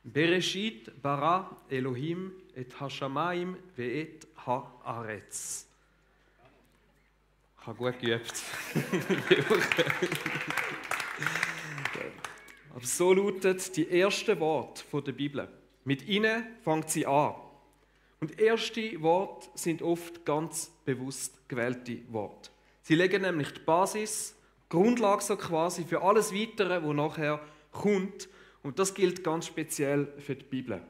Bereshit bara Elohim et hashamayim ve'et haaretz. Ich habe gut geübt. Aber so lautet die erste Wort der Bibel. Mit ihnen fängt sie an. Und erste Worte sind oft ganz bewusst gewählte Worte. Sie legen nämlich die Basis, die Grundlage so quasi für alles Weitere, was nachher kommt. Und das gilt ganz speziell für die Bibel.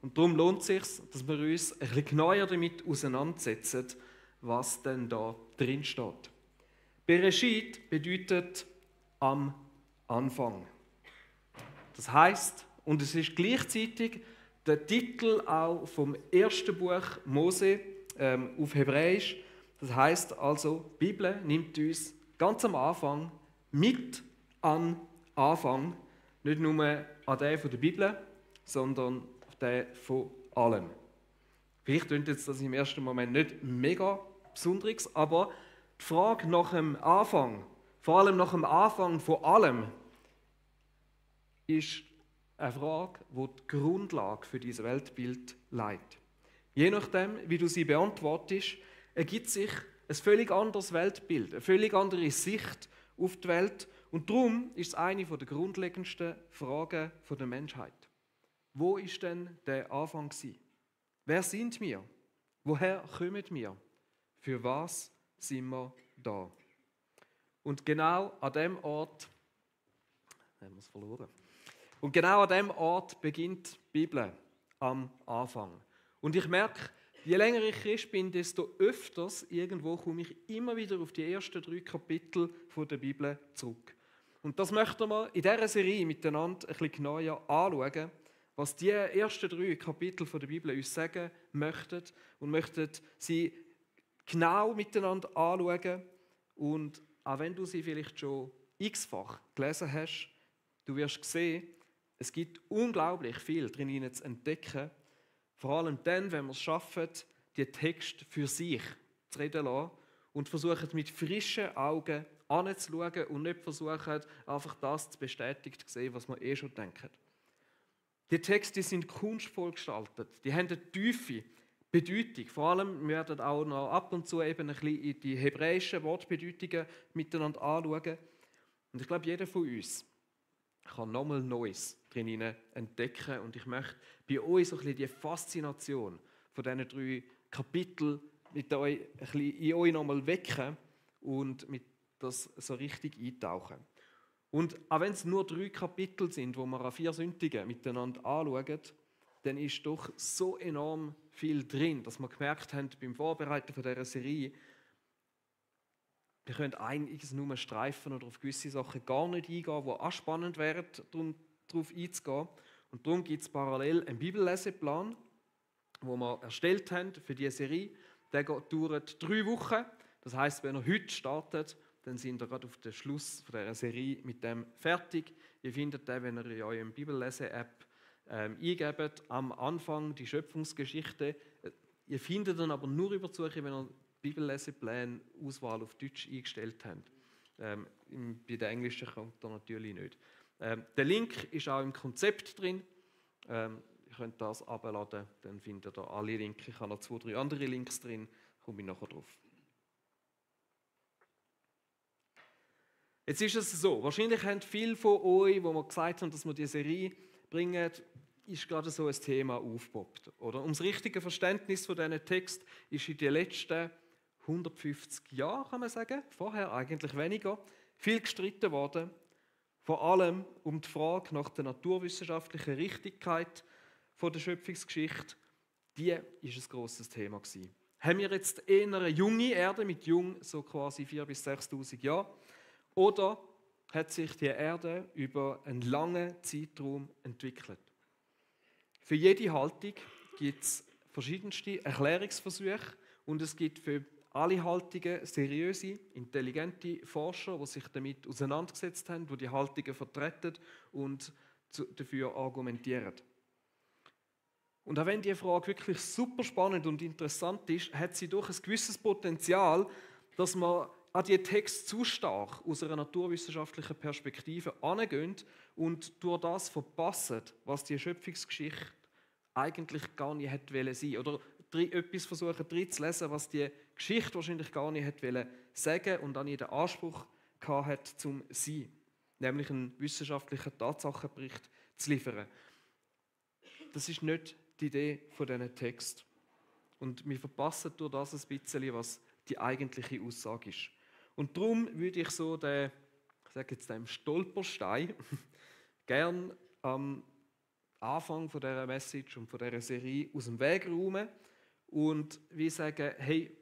Und darum lohnt es sich, dass wir uns ein bisschen genauer damit auseinandersetzen, was denn da drin steht. Bereshit bedeutet am Anfang. Das heißt, und es ist gleichzeitig der Titel auch vom ersten Buch Mose auf Hebräisch. Das heißt also, die Bibel nimmt uns ganz am Anfang mit an Anfang, nicht nur an den von der Bibel, sondern an den von allem. Vielleicht klingt jetzt das im ersten Moment nicht mega Besonderes, aber die Frage nach dem Anfang, vor allem nach dem Anfang von allem, ist eine Frage, die die Grundlage für dieses Weltbild leitet. Je nachdem, wie du sie beantwortest, ergibt sich ein völlig anderes Weltbild, eine völlig andere Sicht auf die Welt. Und darum ist es eine der grundlegendsten Fragen der Menschheit. Wo ist denn der Anfang gewesen? Wer sind wir? Woher kommen wir? Für was sind wir da? Und genau an dem Ort, haben wir es verloren. Und genau an dem Ort beginnt die Bibel am Anfang. Und ich merke, je länger ich Christ bin, desto öfters irgendwo komme ich immer wieder auf die ersten 3 Kapitel der Bibel zurück. Und das möchten wir in dieser Serie miteinander ein bisschen genauer anschauen, was die ersten 3 Kapitel der Bibel uns sagen möchten und möchten sie genau miteinander anschauen. Und auch wenn du sie vielleicht schon x-fach gelesen hast, du wirst sehen, es gibt unglaublich viel drin zu entdecken, vor allem dann, wenn wir es schaffen, die Texte für sich zu reden lassen und versuchen mit frischen Augen anzuschauen und nicht versuchen, einfach das zu bestätigen zu sehen, was wir schon denken. Die Texte sind kunstvoll gestaltet, die haben eine tiefe Bedeutung. Vor allem wir werden auch noch ab und zu eben ein bisschen in die hebräischen Wortbedeutungen miteinander anschauen. Und ich glaube, jeder von uns kann nochmal Neues drin entdecken. Und ich möchte bei euch so ein bisschen die Faszination von diesen 3 Kapiteln mit euch ein bisschen in euch nochmal wecken und mit das so richtig eintauchen. Und auch wenn es nur 3 Kapitel sind, wo wir an 4 Sündigen miteinander anschauen, dann ist doch so enorm viel drin, dass wir gemerkt haben beim Vorbereiten von dieser Serie, wir können einiges nur streifen oder auf gewisse Sachen gar nicht eingehen, die auch spannend wären, darauf einzugehen. Und darum gibt es parallel einen Bibelleseplan, den wir erstellt haben für diese Serie. Der dauert 3 Wochen. Das heisst, wenn ihr heute startet, dann sind ihr gerade auf den Schluss dieser Serie mit dem fertig. Ihr findet den, wenn ihr in eurem Bibellese-App eingebt, am Anfang die Schöpfungsgeschichte. Ihr findet ihn aber nur über die Suche, wenn ihr Bibellesepläne Auswahl auf Deutsch eingestellt habt. Bei den Englischen kommt er natürlich nicht. Der Link ist auch im Konzept drin. Ihr könnt das abladen, dann findet ihr alle Links. Ich habe noch 2, 3 andere Links drin, komme ich nachher drauf. Jetzt ist es so, wahrscheinlich haben viele von euch, wo wir gesagt haben, dass wir diese Serie bringen, ist gerade so ein Thema aufgepoppt. Oder? Um das richtige Verständnis von diesen Text ist in den letzten 150 Jahren, kann man sagen, vorher eigentlich weniger, viel gestritten worden. Vor allem um die Frage nach der naturwissenschaftlichen Richtigkeit der Schöpfungsgeschichte. Die war ein grosses Thema gewesen. Haben wir jetzt eher eine junge Erde mit jung, so quasi 4.000 bis 6.000 Jahren, oder hat sich die Erde über einen langen Zeitraum entwickelt? Für jede Haltung gibt es verschiedenste Erklärungsversuche und es gibt für alle Haltungen seriöse, intelligente Forscher, die sich damit auseinandergesetzt haben, die die Haltungen vertreten und dafür argumentieren. Und auch wenn diese Frage wirklich super spannend und interessant ist, hat sie doch ein gewisses Potenzial, dass man an diesen Text zu stark aus einer naturwissenschaftlichen Perspektive angehen und durch das verpassen, was die Schöpfungsgeschichte eigentlich gar nicht hätte sein wollen. Oder etwas versuchen drin zu lesen, was die Geschichte wahrscheinlich gar nicht hätte wollen sagen und auch nie den Anspruch hat zum Sein. Nämlich einen wissenschaftlichen Tatsachenbericht zu liefern. Das ist nicht die Idee von diesen Text. Und wir verpassen durch das ein bisschen, was die eigentliche Aussage ist. Und darum würde ich so den, ich sage jetzt dem Stolperstein, gern am Anfang von dieser Message und von dieser Serie aus dem Weg räumen und wie sagen, hey,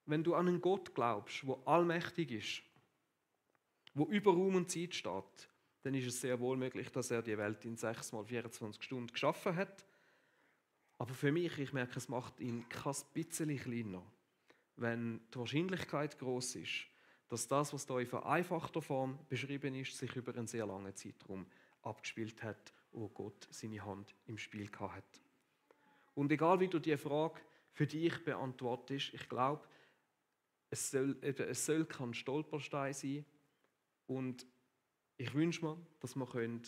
wenn du an einen Gott glaubst, der allmächtig ist, der über Raum und Zeit steht, dann ist es sehr wohl möglich, dass er die Welt in 6 mal 24 Stunden geschaffen hat. Aber für mich, ich merke, es macht ihn kein bisschen kleiner, wenn die Wahrscheinlichkeit groß ist, dass das, was da in vereinfachter Form beschrieben ist, sich über einen sehr langen Zeitraum abgespielt hat, wo Gott seine Hand im Spiel hat. Und egal wie du diese Frage für dich beantwortest, ich glaube, es soll kein Stolperstein sein. Und ich wünsche mir, dass wir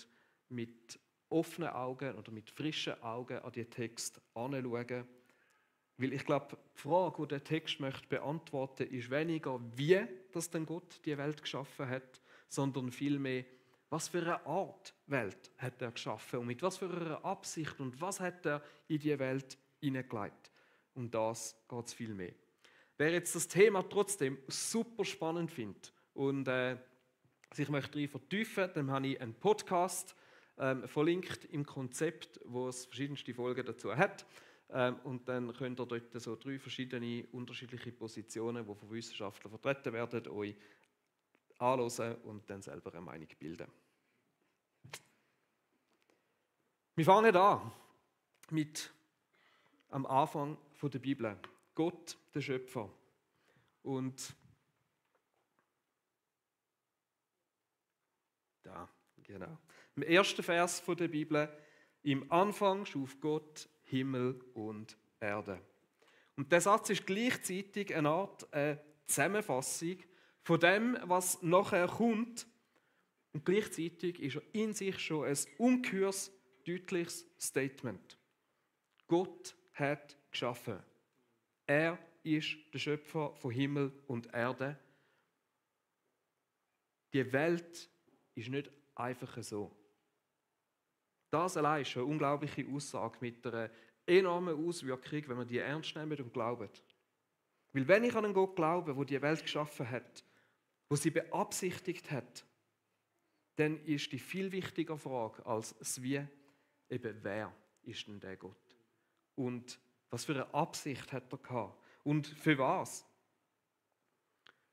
mit offenen Augen oder mit frischen Augen an diesen Text anschauen. Weil ich glaube, die Frage, die der Text möchte beantworten möchte, ist weniger, wie das denn Gott die Welt geschaffen hat, sondern vielmehr, was für eine Art Welt hat er geschaffen und mit was für einer Absicht und was hat er in die Welt hineingelegt. Um das geht es viel mehr. Wer jetzt das Thema trotzdem super spannend findet und sich möchte darin vertiefen, dann habe ich einen Podcast verlinkt im Konzept, wo es verschiedenste Folgen dazu hat. Und dann könnt ihr dort so 3 verschiedene unterschiedliche Positionen, die von Wissenschaftlern vertreten werden, euch anhören und dann selber eine Meinung bilden. Wir fangen an mit am Anfang der Bibel. Gott, der Schöpfer. Und da, genau. Im ersten Vers der Bibel: Im Anfang schuf Gott Himmel und Erde. Und der Satz ist gleichzeitig eine Art Zusammenfassung von dem, was nachher kommt. Und gleichzeitig ist er in sich schon ein ungeheuers, deutliches Statement. Gott hat geschaffen. Er ist der Schöpfer von Himmel und Erde. Die Welt ist nicht einfach so. Das allein ist eine unglaubliche Aussage mit einer enormen Auswirkung, wenn wir die ernst nehmen und glauben. Weil wenn ich an einen Gott glaube, der die Welt geschaffen hat, wo sie beabsichtigt hat, dann ist die viel wichtigere Frage als das Wie, eben wer ist denn der Gott? Und was für eine Absicht hat er gehabt? Und für was?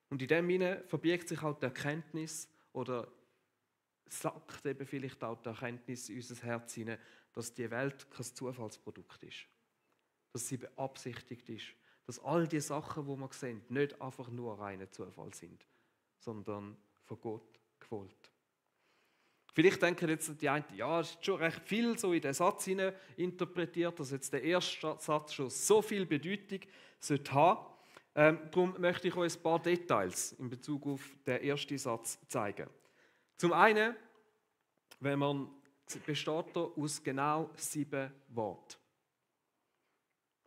Und in dem hinein verbirgt sich halt die Erkenntnis oder sagt eben vielleicht auch die Erkenntnis in unser Herz hinein, dass die Welt kein Zufallsprodukt ist. Dass sie beabsichtigt ist. Dass all die Sachen, die wir sehen, nicht einfach nur reiner Zufall sind, sondern von Gott gewollt. Vielleicht denken jetzt die einen, ja, es ist schon recht viel so in den Satz hinein interpretiert, dass jetzt der erste Satz schon so viel Bedeutung sollte haben. Darum möchte ich euch ein paar Details in Bezug auf den ersten Satz zeigen. Zum einen, besteht er aus genau 7 Worten.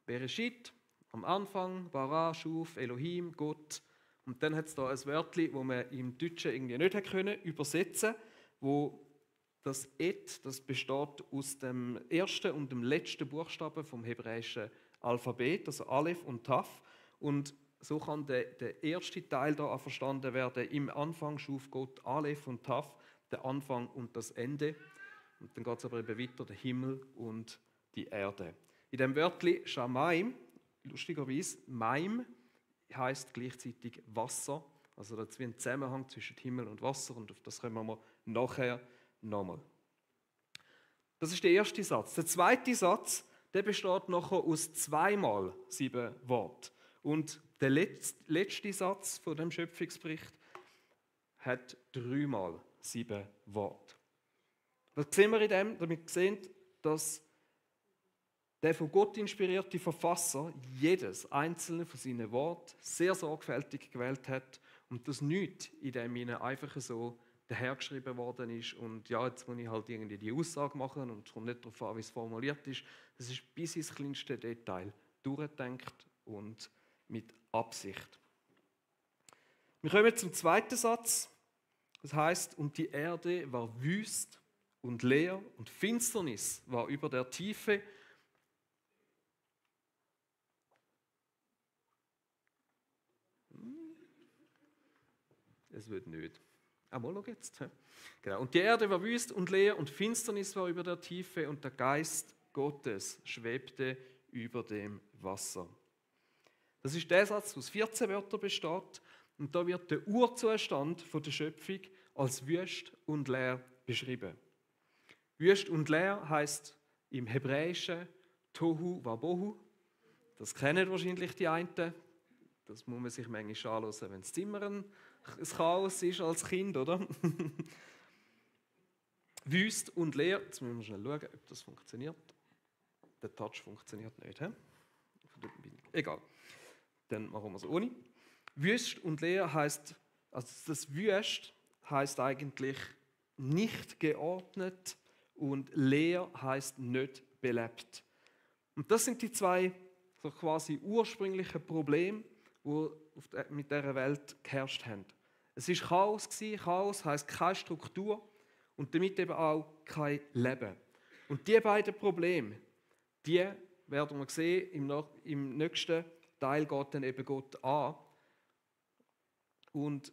Bereshit, am Anfang, Bara, schuf, Elohim, Gott. Und dann hat es da ein Wörtchen, das man im Deutschen irgendwie nicht übersetzen konnte, wo das Et, das besteht aus dem ersten und dem letzten Buchstaben vom hebräischen Alphabet, also Aleph und Taf. Und so kann der erste Teil da auch verstanden werden. Im Anfang schuf Gott Aleph und Taf, der Anfang und das Ende. Und dann geht es aber eben weiter, der Himmel und die Erde. In dem Wörtchen Shamaim, lustigerweise, Maim heisst gleichzeitig Wasser. Also da ist wie ein Zusammenhang zwischen Himmel und Wasser und auf das kommen wir nachher nochmal. Das ist der erste Satz. Der zweite Satz, der besteht nachher aus 2 mal 7 Worten. Und der letzte Satz von dem Schöpfungsbericht hat 3 mal 7 Worte. Was sehen wir in dem? Damit sehen, dass der von Gott inspirierte Verfasser jedes einzelne von seinen Worten sehr sorgfältig gewählt hat Und das nichts in dem Sinne einfach so dahergeschrieben worden ist und ja, jetzt muss ich halt irgendwie die Aussage machen und es kommt nicht darauf an, wie es formuliert ist. Es ist bis ins kleinste Detail durchgedacht und mit Absicht. Wir kommen zum zweiten Satz. Das heißt, und die Erde war wüst und leer und Finsternis war über der Tiefe. Es wird nicht. Mal noch jetzt. Genau. Und die Erde war wüst und leer und Finsternis war über der Tiefe und der Geist Gottes schwebte über dem Wasser. Das ist der Satz, der aus 14 Wörtern besteht. Und da wird der Urzustand der Schöpfung als wüst und leer beschrieben. Wüst und leer heißt im Hebräischen Tohu Wabohu. Das kennen wahrscheinlich die einen. Das muss man sich manchmal anschauen, wenn das Zimmer ein Chaos ist als Kind, oder? Wüst und leer. Jetzt müssen wir schnell schauen, ob das funktioniert. Der Touch funktioniert nicht. He? Egal. Dann machen wir es ohne. Wüst und leer heißt, also das Wüst heißt eigentlich nicht geordnet und leer heißt nicht belebt. Und das sind die zwei so quasi ursprünglichen Probleme, die mit dieser Welt geherrscht haben. Es war Chaos. Chaos heisst keine Struktur und damit eben auch kein Leben. Und diese beiden Probleme, die werden wir sehen, im nächsten Teil geht dann eben Gott an. Und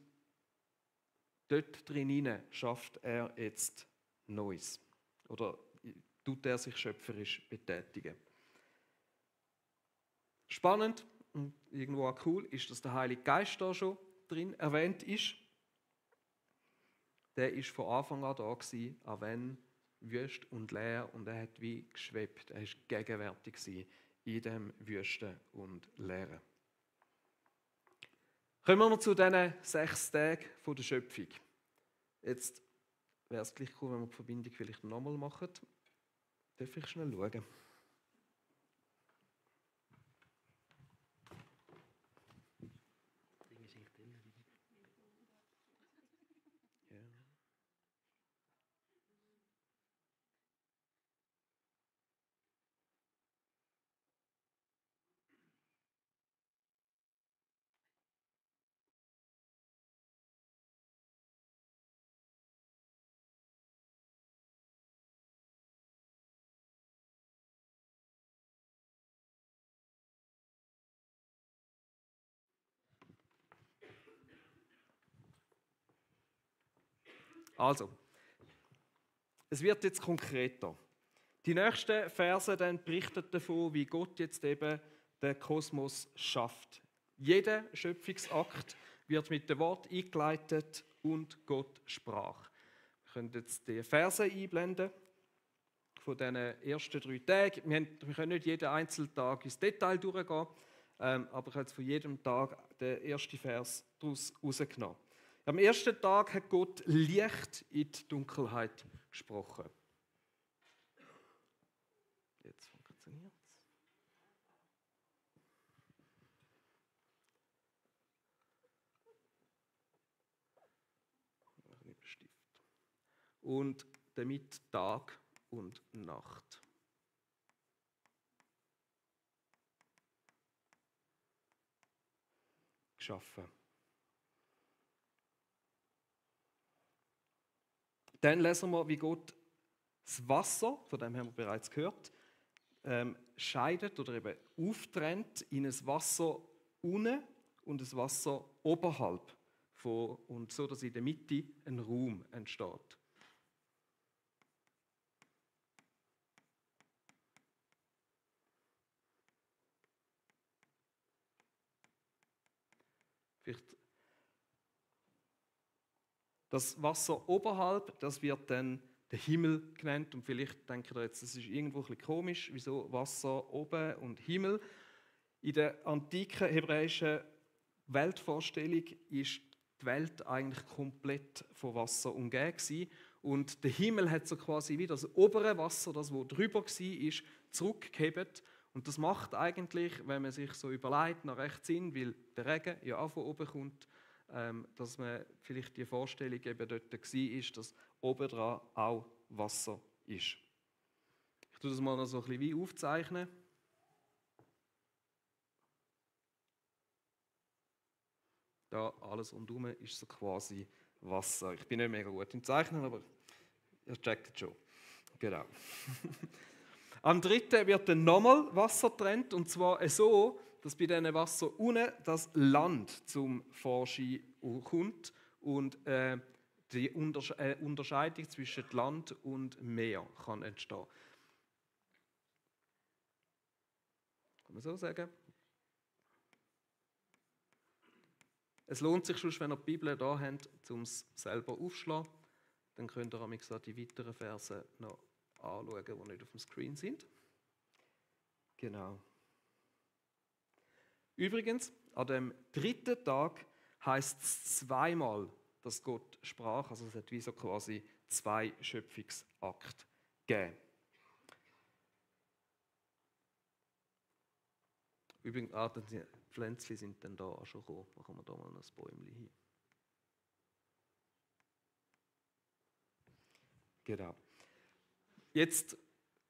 dort drinnen schafft er jetzt Neues. Oder tut er sich schöpferisch betätigen. Spannend und irgendwo auch cool ist, dass der Heilige Geist da schon drin erwähnt ist. Der ist von Anfang an da gewesen, auch wenn wüst und leer, und er hat wie geschwebt. Er ist gegenwärtig gewesen in dem Wüsten und Leeren. Kommen wir noch zu diesen 6 Tagen der Schöpfung. Jetzt wäre es gleich cool, wenn wir die Verbindung vielleicht nochmal machen. Darf ich schnell schauen? Ja. Also, es wird jetzt konkreter. Die nächsten Verse dann berichten davon, wie Gott jetzt eben den Kosmos schafft. Jeder Schöpfungsakt wird mit dem Wort eingeleitet und Gott sprach. Wir können jetzt die Verse einblenden von diesen ersten 3 Tagen. Wir können nicht jeden einzelnen Tag ins Detail durchgehen, aber ich habe jetzt von jedem Tag den ersten Vers daraus rausgenommen. Am ersten Tag hat Gott Licht in die Dunkelheit gesprochen. Jetzt funktioniert es. Und damit Tag und Nacht. Geschaffen. Dann lesen wir, wie Gott das Wasser, von dem haben wir bereits gehört, scheidet oder eben auftrennt in ein Wasser unten und ein Wasser oberhalb und so, dass in der Mitte ein Raum entsteht. Vielleicht das Wasser oberhalb, das wird dann der Himmel genannt. Und vielleicht denkt ihr jetzt, das ist irgendwo ein bisschen komisch, wieso Wasser oben und Himmel. In der antiken hebräischen Weltvorstellung ist die Welt eigentlich komplett von Wasser umgeben. Und der Himmel hat so quasi wie das obere Wasser, das wo drüber war, zurückgehebt. Und das macht eigentlich, wenn man sich so überlegt, nach rechts hin, weil der Regen ja auch von oben kommt, dass man vielleicht die Vorstellung eben dort war, dass oben dran auch Wasser ist. Ich tue das mal noch so ein bisschen wie aufzeichnen. Da alles rundherum ist so quasi Wasser. Ich bin nicht mega gut im Zeichnen, aber ihr checkt es schon. Genau. Am 3. wird dann nochmal Wasser getrennt, und zwar so, dass bei diesen Wasser unten das Land zum Vorschein kommt und die Unterscheidung zwischen Land und Meer kann entstehen. Kann man so sagen? Es lohnt sich schon, wenn ihr die Bibel da habt, um es selber aufzuschlagen. Dann könnt ihr auch die weiteren Verse noch anschauen, die nicht auf dem Screen sind. Genau. Übrigens, an dem 3. Tag heisst es zweimal, dass Gott sprach. Also es hat wie so quasi 2 Schöpfungsakte gegeben. Übrigens, die Pflänzchen sind dann da auch schon gekommen. Machen wir da mal noch ein Bäumchen hin. Genau. Jetzt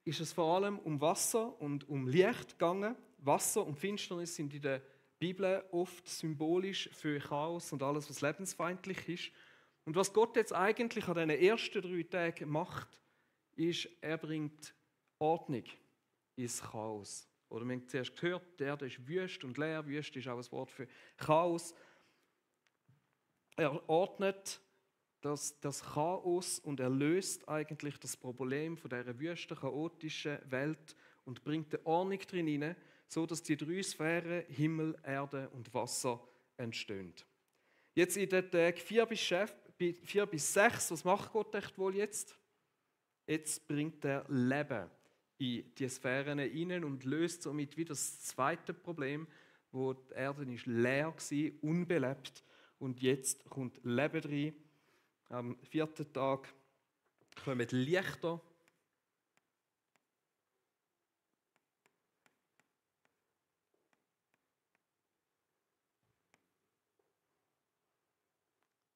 ist es vor allem um Wasser und um Licht gegangen. Wasser und Finsternis sind in der Bibel oft symbolisch für Chaos und alles, was lebensfeindlich ist. Und was Gott jetzt eigentlich an diesen ersten 3 Tagen macht, ist, er bringt Ordnung ins Chaos. Oder wir haben zuerst gehört, die Erde ist wüst und leer. Wüst ist auch ein Wort für Chaos. Er ordnet das Chaos und er löst eigentlich das Problem von dieser wüsten, chaotischen Welt und bringt eine Ordnung drin hinein, so dass die 3 Sphären, Himmel, Erde und Wasser, entstehen. Jetzt in den Tagen 4 bis 6, was macht Gott echt wohl jetzt? Jetzt bringt er Leben in die Sphären hinein und löst somit wieder das zweite Problem, wo die Erde ist leer war, unbelebt, und jetzt kommt Leben rein. Am 4. Tag kommen Lichter.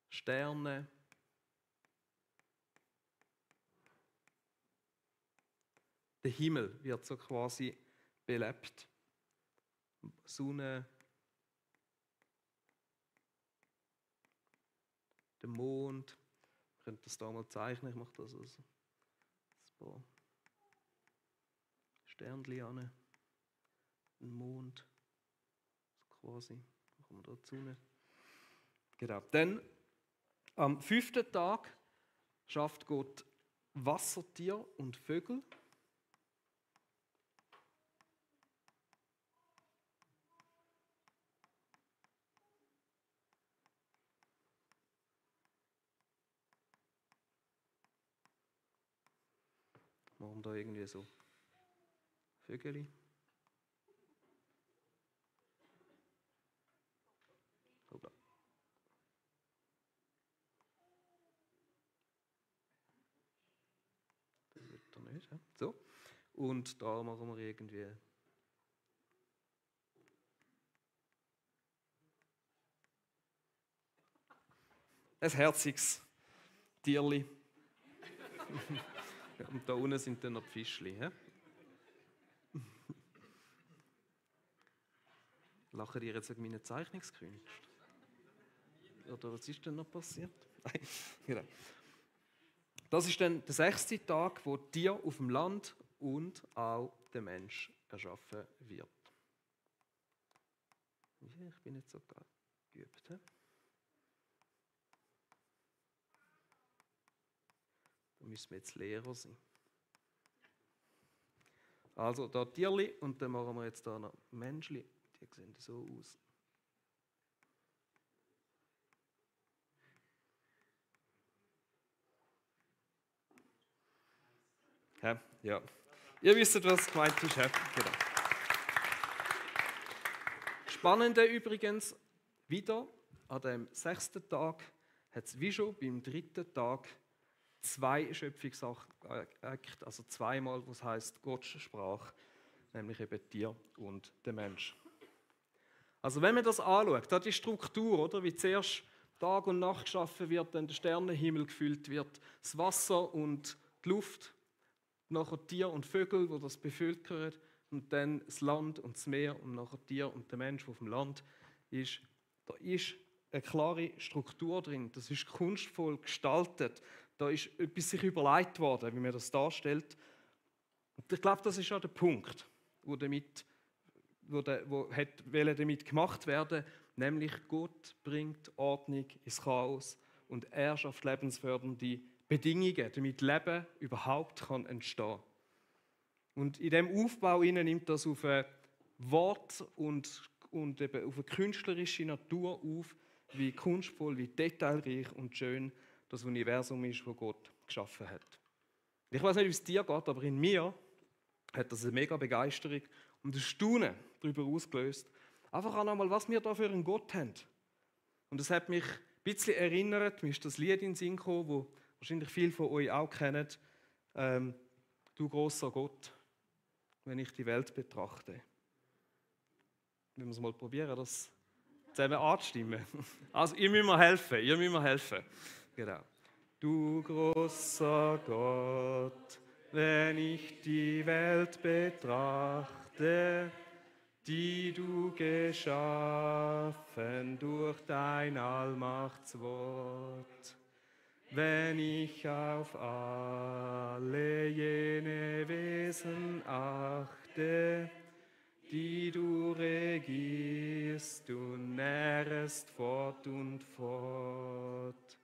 Sterne. Der Himmel wird so quasi belebt. Sonne. Der Mond. Ich könnte das da mal zeichnen. Ich mache das also ein paar Sternchen an. Ein Mond. So quasi. Machen wir da die Sonne. Genau. Dann am 5. Tag schafft Gott Wassertier und Vögel. Machen wir da irgendwie so Vögel. Hoppla. Das wird er nicht. So. Und da machen wir irgendwie ein herziges Tierli. Und da unten sind dann noch die Fischli. Lachen ihr jetzt wegen meiner Zeichnungskünste? Oder was ist denn noch passiert? Genau. Das ist dann der 6. Tag, wo Tier auf dem Land und auch der Mensch erschaffen wird. Ich bin nicht so geübt. Da müssen wir jetzt Lehrer sein. Also da Tierli und dann machen wir jetzt da noch Menschli. Die sehen so aus. Ja. Ihr wisst, was gemeint ist. Genau. Spannende übrigens, wieder an dem 6. Tag hat es wie schon beim 3. Tag 2 Schöpfungsakte, also zweimal, was heißt Gott sprach, nämlich eben Tier und der Mensch. Also wenn man das anschaut, da die Struktur, oder, wie zuerst Tag und Nacht geschaffen wird, dann der Sternenhimmel gefüllt wird, das Wasser und die Luft, nachher Tier und Vögel, wo das bevölkern, und dann das Land und das Meer und nachher Tier und der Mensch, der auf dem Land ist. Da ist eine klare Struktur drin, das ist kunstvoll gestaltet, da ist etwas sich überlegt worden, wie man das darstellt. Und ich glaube, das ist auch der Punkt, wo damit gemacht werden, nämlich Gott bringt Ordnung ins Chaos und er schafft lebensfördernde Bedingungen, damit Leben überhaupt entstehen kann. Und in diesem Aufbau nimmt das auf ein Wort und eben auf eine künstlerische Natur auf, wie kunstvoll, wie detailreich und schön das Universum ist, das Gott geschaffen hat. Ich weiß nicht, wie es dir geht, aber in mir hat das eine mega Begeisterung und ein Staunen darüber ausgelöst. Einfach auch nochmal, was wir da für einen Gott haben. Und das hat mich ein bisschen erinnert, mir ist das Lied in den Sinn gekommen, das wahrscheinlich viele von euch auch kennen. Du großer Gott, wenn ich die Welt betrachte. Wenn wir es mal probieren, das zusammen anzustimmen. Also, ihr müsst mir helfen. Genau. Du großer Gott, wenn ich die Welt betrachte, die du geschaffen durch dein Allmachtswort. Wenn ich auf alle jene Wesen achte, die du regierst und nährst fort und fort,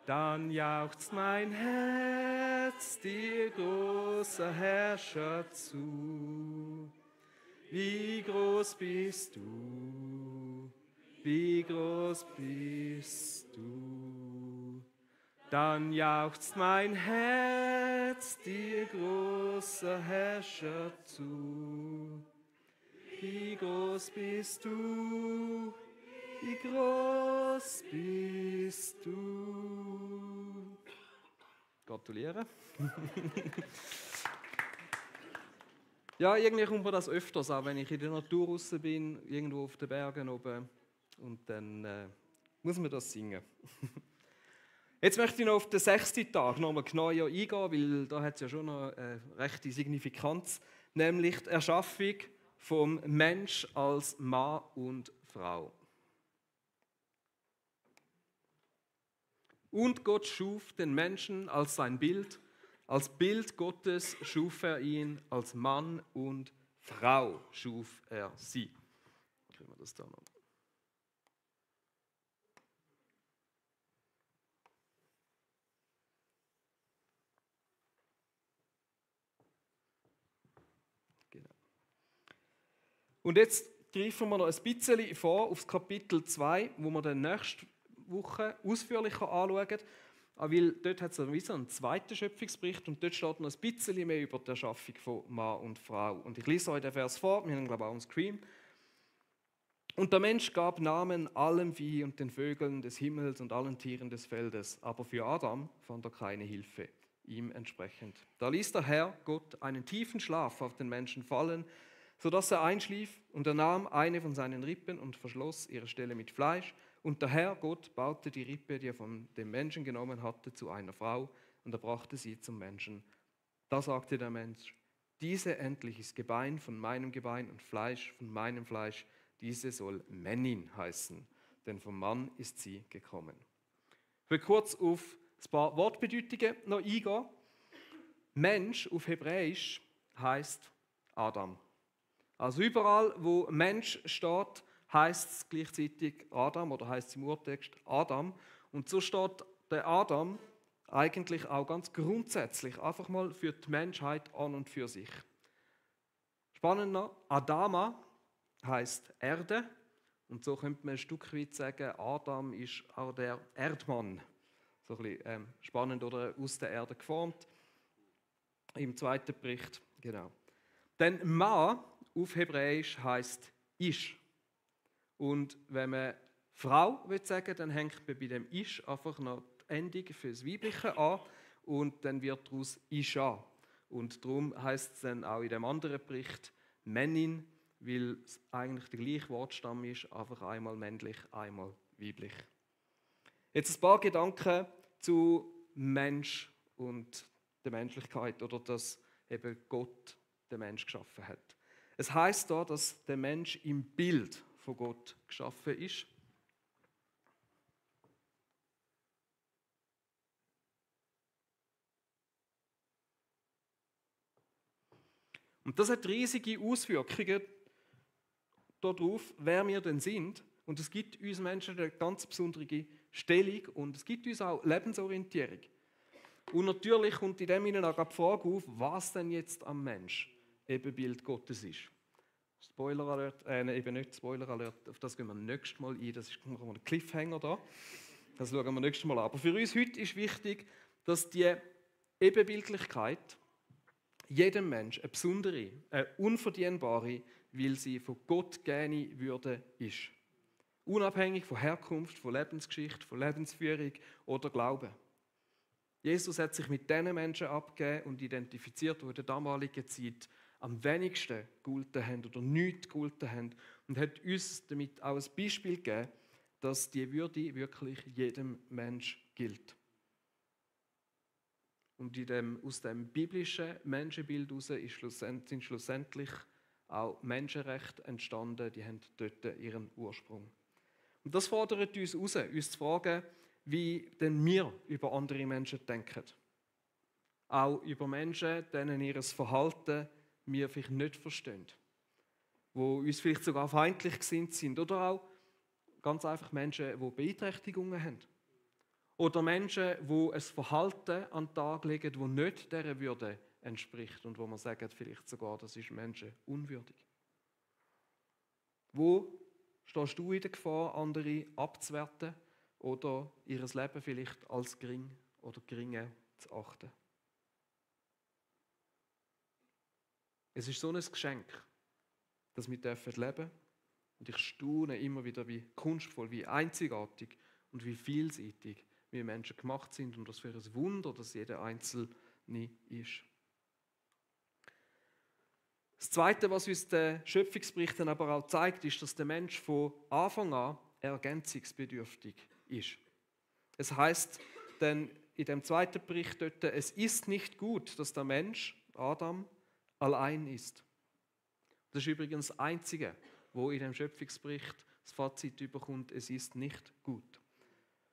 dann jauchzt mein Herz dir, großer Herrscher, zu. Wie groß bist du, wie groß bist du. Dann jauchzt mein Herz dir, großer Herrscher, zu. Wie groß bist du, wie groß bist du. Gratuliere. Ja, irgendwie kommt mir das öfters an, wenn ich in der Natur raus bin, irgendwo auf den Bergen oben, und dann muss man das singen. Jetzt möchte ich noch auf den 6. Tag nochmal genauer eingehen, weil da hat es ja schon noch eine rechte Signifikanz, nämlich die Erschaffung vom Mensch als Mann und Frau. Und Gott schuf den Menschen als sein Bild. Als Bild Gottes schuf er ihn, als Mann und Frau schuf er sie. Kriegen wir das da noch? Genau. Und jetzt greifen wir noch ein bisschen vor aufs Kapitel 2, wo wir dann nächste Woche ausführlicher anschauen. Weil dort hat es wie so einen zweiten Schöpfungsbericht und dort steht noch ein bisschen mehr über die Erschaffung von Mann und Frau. Und ich lese euch den Vers vor, wir haben ihn, glaube ich, auch am Screen. Und der Mensch gab Namen allem Vieh und den Vögeln des Himmels und allen Tieren des Feldes, aber für Adam fand er keine Hilfe, ihm entsprechend. Da ließ der Herr Gott einen tiefen Schlaf auf den Menschen fallen, sodass er einschlief, und er nahm eine von seinen Rippen und verschloss ihre Stelle mit Fleisch. Und der Herr Gott baute die Rippe, die er von dem Menschen genommen hatte, zu einer Frau, und er brachte sie zum Menschen. Da sagte der Mensch: Diese endlich ist Gebein von meinem Gebein und Fleisch von meinem Fleisch. Diese soll Männin heißen, denn vom Mann ist sie gekommen. Ich will kurz auf ein paar Wortbedeutungen noch eingehen. Mensch auf Hebräisch heißt Adam. Also überall, wo Mensch steht, heißt es gleichzeitig Adam oder heißt es im Urtext Adam. Und so steht der Adam eigentlich auch ganz grundsätzlich einfach mal für die Menschheit an und für sich. Spannend noch, Adama heißt Erde. Und so könnte man ein Stück weit sagen, Adam ist auch der Erdmann. So ein bisschen spannend, oder aus der Erde geformt. Im zweiten Bericht, genau. Dann Ma auf Hebräisch heißt Ish. Und wenn man Frau will sagen, dann hängt man bei dem Ish einfach noch die Endung für das Weibliche an und dann wird daraus Isha. Und darum heißt es dann auch in dem anderen Bericht Männin, weil es eigentlich der gleiche Wortstamm ist, einfach einmal männlich, einmal weiblich. Jetzt ein paar Gedanken zu Mensch und der Menschlichkeit oder dass eben Gott den Mensch geschaffen hat. Es heißt da, dass der Mensch im Bild von Gott geschaffen ist. Und das hat riesige Auswirkungen darauf, wer wir denn sind. Und es gibt uns Menschen eine ganz besondere Stellung und es gibt uns auch Lebensorientierung. Und natürlich kommt in dem Sinne auch die Frage auf, was denn jetzt am Mensch Ebenbild Gottes ist. Spoiler Alert, eben nicht Spoiler Alert, auf das gehen wir nächstes Mal ein, das ist ein Cliffhanger da. Das schauen wir nächstes Mal an. Aber für uns heute ist wichtig, dass die Ebenbildlichkeit jedem Mensch eine besondere, eine unverdienbare, weil sie von Gott gegebene Würde ist. Unabhängig von Herkunft, von Lebensgeschichte, von Lebensführung oder Glauben. Jesus hat sich mit diesen Menschen abgegeben und identifiziert, die in der damaligen Zeit am wenigsten gegolten haben oder nichts gegolten haben und hat uns damit auch ein Beispiel gegeben, dass die Würde wirklich jedem Mensch gilt. Und aus dem biblischen Menschenbild heraus sind schlussendlich auch Menschenrechte entstanden, die haben dort ihren Ursprung. Und das fordert uns heraus, uns zu fragen, wie denn wir über andere Menschen denken. Auch über Menschen, denen ihr Verhalten wir vielleicht nicht verstehen. Die uns vielleicht sogar feindlich gesinnt sind. Oder auch ganz einfach Menschen, die Beeinträchtigungen haben. Oder Menschen, die ein Verhalten an den Tag legen, das nicht dieser Würde entspricht und wo man sagt, vielleicht sogar, das ist Menschen unwürdig. Wo stehst du in der Gefahr, andere abzuwerten oder ihr Leben vielleicht als gering oder geringer zu achten? Es ist so ein Geschenk, dass wir leben dürfen. Und ich staune immer wieder, wie kunstvoll, wie einzigartig und wie vielseitig wir Menschen gemacht sind und was für ein Wunder, dass jeder Einzelne ist. Das Zweite, was uns der Schöpfungsbericht dann aber auch zeigt, ist, dass der Mensch von Anfang an ergänzungsbedürftig ist. Es heißt denn in dem zweiten Bericht dort, es ist nicht gut, dass der Mensch, Adam, allein ist. Das ist übrigens das Einzige, wo in dem Schöpfungsbericht das Fazit überkommt, es ist nicht gut.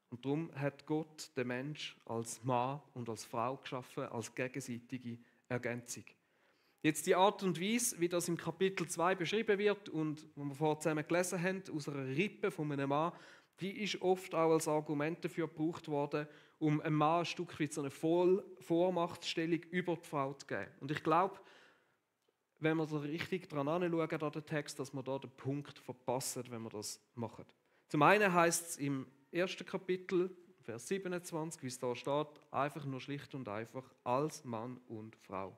Und darum hat Gott den Mensch als Mann und als Frau geschaffen, als gegenseitige Ergänzung. Jetzt die Art und Weise, wie das im Kapitel 2 beschrieben wird und wo wir vorher zusammen gelesen haben, aus einer Rippe von einem Mann, die ist oft auch als Argument dafür gebraucht worden, um einem Mann ein Stück weit so eine Vormachtstellung über die Frau zu geben. Und ich glaube, wenn wir da richtig dran anschauen, an den Text, dass wir da den Punkt verpassen, wenn wir das machen. Zum einen heißt es im ersten Kapitel, Vers 27, wie es da steht, einfach nur schlicht und einfach als Mann und Frau.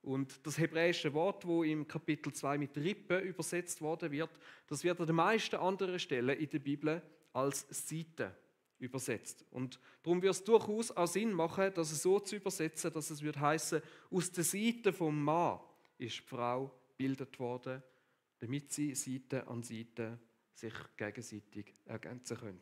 Und das hebräische Wort, das im Kapitel 2 mit Rippe übersetzt worden wird, das wird an den meisten anderen Stellen in der Bibel als Seite übersetzt. Und darum wird es durchaus auch Sinn machen, dass es so zu übersetzen, dass es wird heißen, aus der Seite vom Mann ist die Frau gebildet worden, damit sie Seite an Seite sich gegenseitig ergänzen können.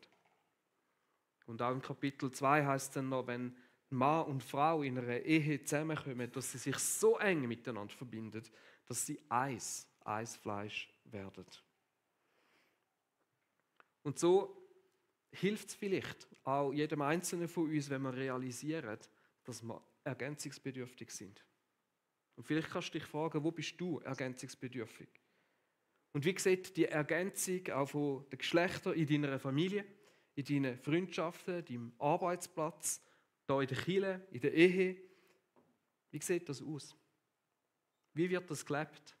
Und auch im Kapitel 2 heißt es dann noch, wenn Mann und Frau in einer Ehe zusammenkommen, dass sie sich so eng miteinander verbinden, dass sie eins Fleisch werden. Und so hilft es vielleicht auch jedem Einzelnen von uns, wenn wir realisieren, dass wir ergänzungsbedürftig sind. Und vielleicht kannst du dich fragen, wo bist du ergänzungsbedürftig? Und wie sieht die Ergänzung auch von den Geschlechtern in deiner Familie, in deinen Freundschaften, deinem Arbeitsplatz, da in der Kirche, in der Ehe, wie sieht das aus? Wie wird das gelebt?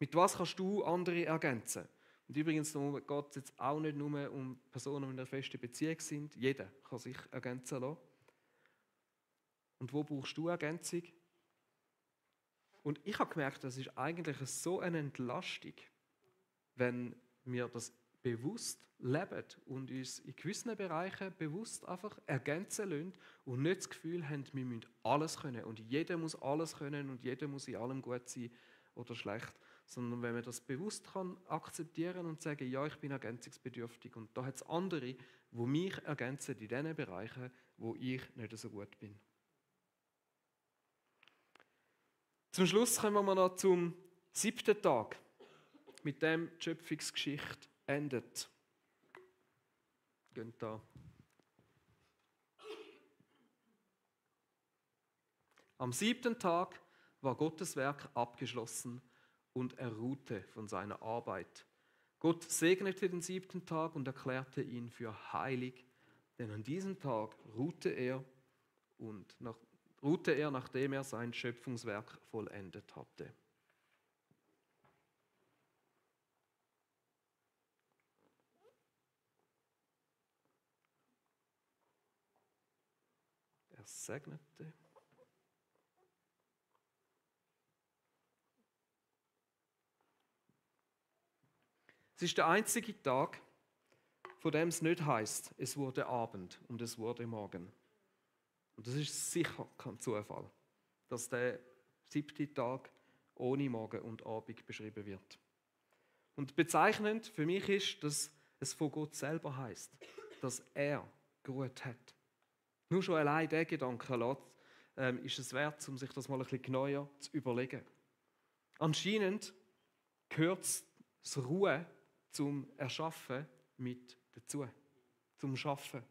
Mit was kannst du andere ergänzen? Und übrigens geht es jetzt auch nicht nur um Personen, die in einer festen Beziehung sind. Jeder kann sich ergänzen lassen. Und wo brauchst du Ergänzung? Und ich habe gemerkt, das ist eigentlich so eine Entlastung, wenn wir das bewusst leben und uns in gewissen Bereichen bewusst einfach ergänzen lassen und nicht das Gefühl haben, wir müssen alles können und jeder muss alles können und jeder muss in allem gut sein oder schlecht, sondern wenn man das bewusst kann akzeptieren und sagen, ja, ich bin ergänzungsbedürftig und da hat es andere, die mich ergänzen in den Bereichen, wo ich nicht so gut bin. Zum Schluss kommen wir noch zum 7. Tag, mit dem die Schöpfungsgeschichte endet. Gehen da. Am 7. Tag war Gottes Werk abgeschlossen und er ruhte von seiner Arbeit. Gott segnete den 7. Tag und erklärte ihn für heilig, denn an diesem Tag ruhte er, nachdem er sein Schöpfungswerk vollendet hatte. Er segnete. Es ist der einzige Tag, von dem es nicht heisst, es wurde Abend und es wurde Morgen. Und das ist sicher kein Zufall, dass der 7. Tag ohne Morgen und Abend beschrieben wird. Und bezeichnend für mich ist, dass es von Gott selber heisst, dass er geruht hat. Nur schon allein dieser Gedanke ist es wert, um sich das mal ein bisschen genauer zu überlegen. Anscheinend gehört das Ruhen zum Erschaffen mit dazu, zum Schaffen.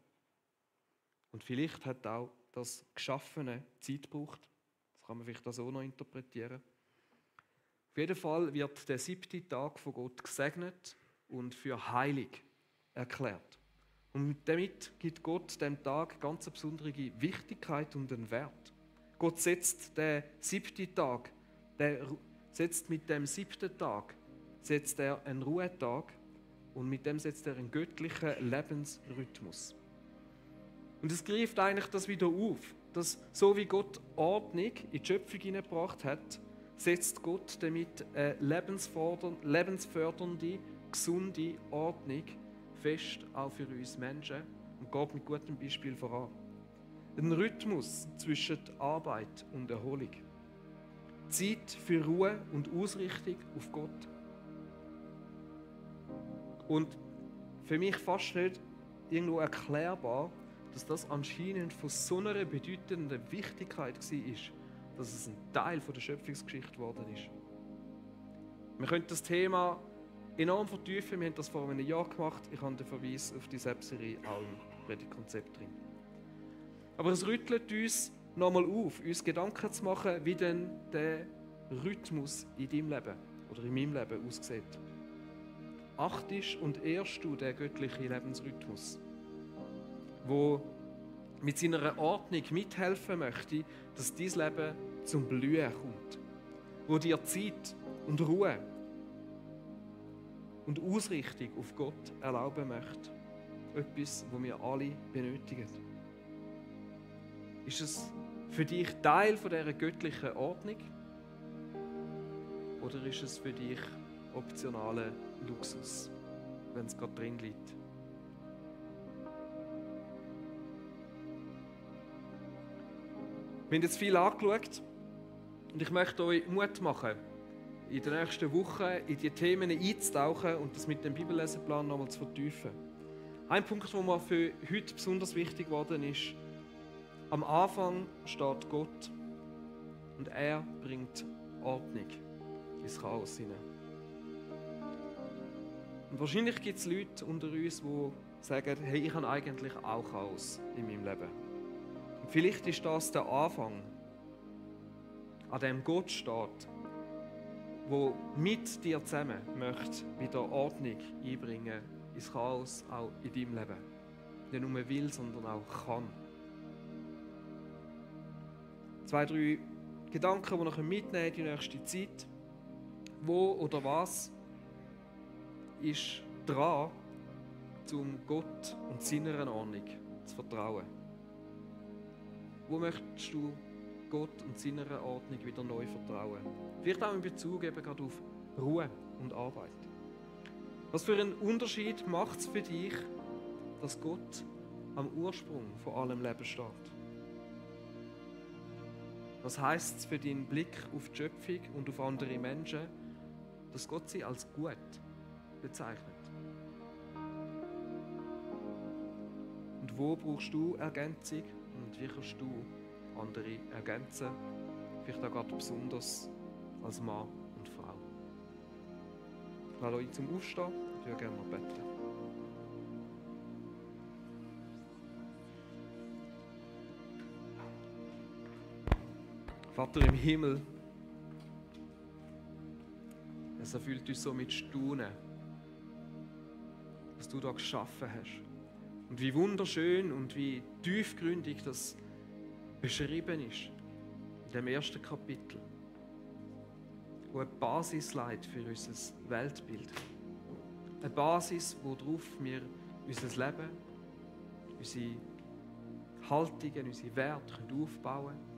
Und vielleicht hat auch das Geschaffene Zeit gebraucht. Das kann man vielleicht so noch interpretieren. Auf jeden Fall wird der 7. Tag von Gott gesegnet und für heilig erklärt. Und damit gibt Gott dem Tag ganz eine besondere Wichtigkeit und einen Wert. Gott setzt den 7. Tag, setzt mit dem 7. Tag setzt er einen Ruhetag und mit dem setzt er einen göttlichen Lebensrhythmus. Und es greift eigentlich das wieder auf, dass so wie Gott Ordnung in die Schöpfung hineingebracht hat, setzt Gott damit eine lebensfördernde, gesunde Ordnung fest, auch für uns Menschen, und geht mit gutem Beispiel voran. Ein Rhythmus zwischen Arbeit und Erholung. Zeit für Ruhe und Ausrichtung auf Gott. Und für mich fast nicht irgendwo erklärbar, dass das anscheinend von so einer bedeutenden Wichtigkeit war, dass es ein Teil der Schöpfungsgeschichte geworden ist. Wir können das Thema enorm vertiefen. Wir haben das vor einem Jahr gemacht. Ich habe den Verweis auf die Selbstserie auch im Predigtkonzept drin. Aber es rüttelt uns nochmal auf, uns Gedanken zu machen, wie denn der Rhythmus in deinem Leben oder in meinem Leben aussieht. Achtest und ehrst du den göttlichen Lebensrhythmus, wo mit seiner Ordnung mithelfen möchte, dass dein Leben zum Blühen kommt, wo dir Zeit und Ruhe und Ausrichtung auf Gott erlauben möchte. Etwas, was wir alle benötigen. Ist es für dich Teil von dieser göttlichen Ordnung? Oder ist es für dich optionaler Luxus, wenn es gerade drin liegt? Wir haben jetzt viel angeschaut und ich möchte euch Mut machen, in den nächsten Wochen in die Themen einzutauchen und das mit dem Bibellesenplan nochmal zu vertiefen. Ein Punkt, der mir für heute besonders wichtig geworden ist: Am Anfang steht Gott und er bringt Ordnung ins Chaos hinein. Und wahrscheinlich gibt es Leute unter uns, die sagen, hey, ich habe eigentlich auch Chaos in meinem Leben. Und vielleicht ist das der Anfang, an dem Gott steht, wo mit dir zusammen möchte wieder Ordnung einbringen ins Chaos, auch in deinem Leben. Nicht nur will, sondern auch kann. 2, 3 Gedanken, die wir mitnehmen in die nächste Zeit. Wo oder was ist dran, um Gott und seiner Ordnung zu vertrauen? Wo möchtest du Gott und seiner Ordnung wieder neu vertrauen? Vielleicht auch in Bezug eben gerade auf Ruhe und Arbeit. Was für einen Unterschied macht es für dich, dass Gott am Ursprung von allem Leben steht? Was heisst es für deinen Blick auf die Schöpfung und auf andere Menschen, dass Gott sie als gut bezeichnet. Und wo brauchst du Ergänzung und wie kannst du andere ergänzen? Vielleicht auch gerade besonders als Mann und Frau. Ich lade euch zum Aufstehen und würde gerne noch beten. Vater im Himmel, es erfüllt uns so mit Staunen, was du da geschaffen hast. Und wie wunderschön und wie tiefgründig das beschrieben ist in dem ersten Kapitel, wo eine Basis leitet für unser Weltbild. Eine Basis, worauf wir unser Leben, unsere Haltungen, unsere Werte aufbauen können.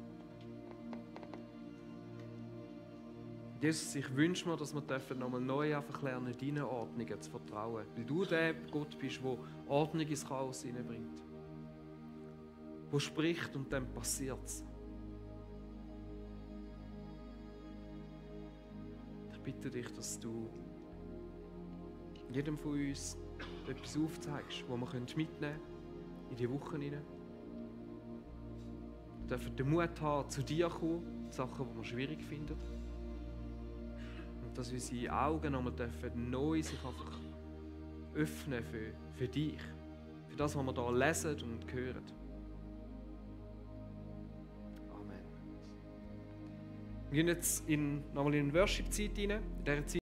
Jesus, ich wünsche mir, dass wir nochmal neu einfach lernen, deinen Ordnungen zu vertrauen. Weil du der Gott bist, der Ordnung ins Chaos hineinbringt. Der spricht und dann passiert es. Ich bitte dich, dass du jedem von uns etwas aufzeigst, das wir mitnehmen können in die Wochen hinein. Wir dürfen den Mut haben, zu dir zu kommen, Sachen, die wir schwierig finden. Dass unsere Augen nochmal neu sich einfach öffnen für dich, für das, was wir hier lesen und hören. Amen. Wir gehen jetzt nochmal in eine Worship-Zeit rein. In dieser Zeit